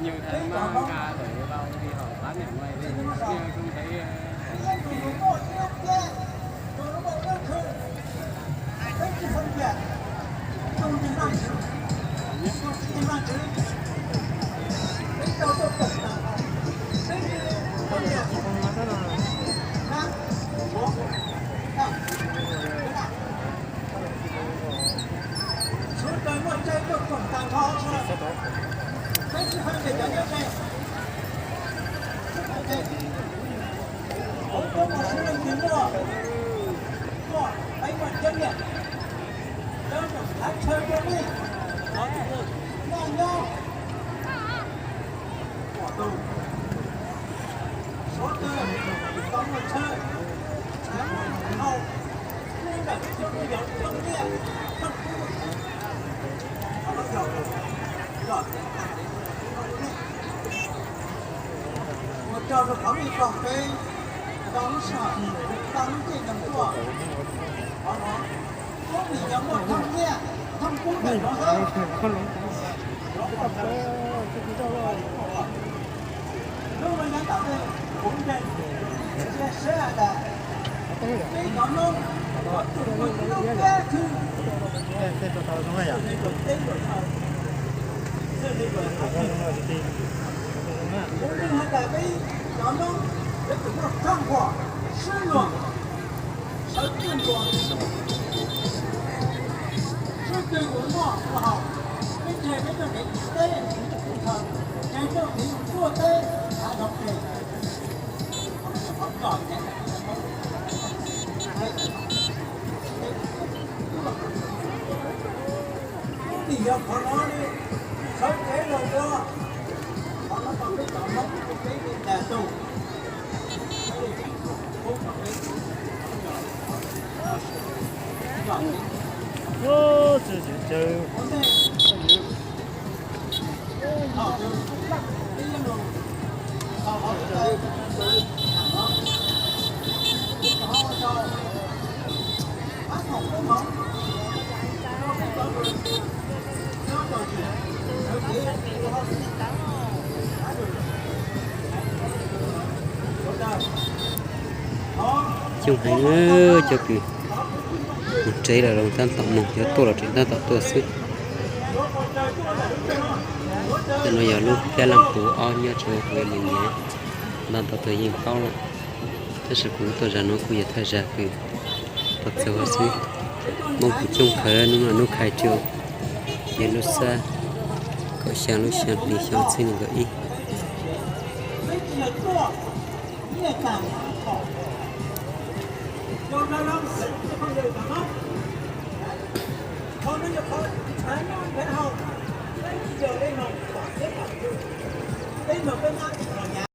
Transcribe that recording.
Yus thaum maj nqa lawm ua li hom qab niam no, yus thaum Ua rau rau qhov ib tog peb tau lub sij hawm, tau lub caij nyoog tuaj, qhov no, ub, nws yog muaj thooj nyiaj thooj kub ntawm no hab. Hnub no nyob tom ntej kuv nkeeg cia siab has tas peb cov Hmoob, tus ua ib lub kab khw, teb, kuv nkeeg has tas peb cov Hmoob, peb tus muaj txaj huam sib luag, sawv tsees dua, sib tw ua noj ua haus, peb tseg peb txoj kev teb, tseg txoj kev tuaj teb, hav zoov tseg. Ub, nim yog qhov no li, sawv tsees los ua, qhov no tau peb cov Hmoob peb li tas tug. Coob heev, cov kws mus tsev lawm los tab tom mus, cov tuaj los tseem tab tom tuaj xwb. Cov no yog lub Pab Laj Puv ob nyob rau Huv Li Nyiav, nta nta tuaj yeej paub lawm, tab sis kuv tuaj zag no kuj yog thawj zag kws tuaj txog huv xwb. Hmoob kuj coob kawg, hnub no hnub khai trương, yog lub xab kaum xya lub xya hli xyoo ob txhiab nees nkaum ib.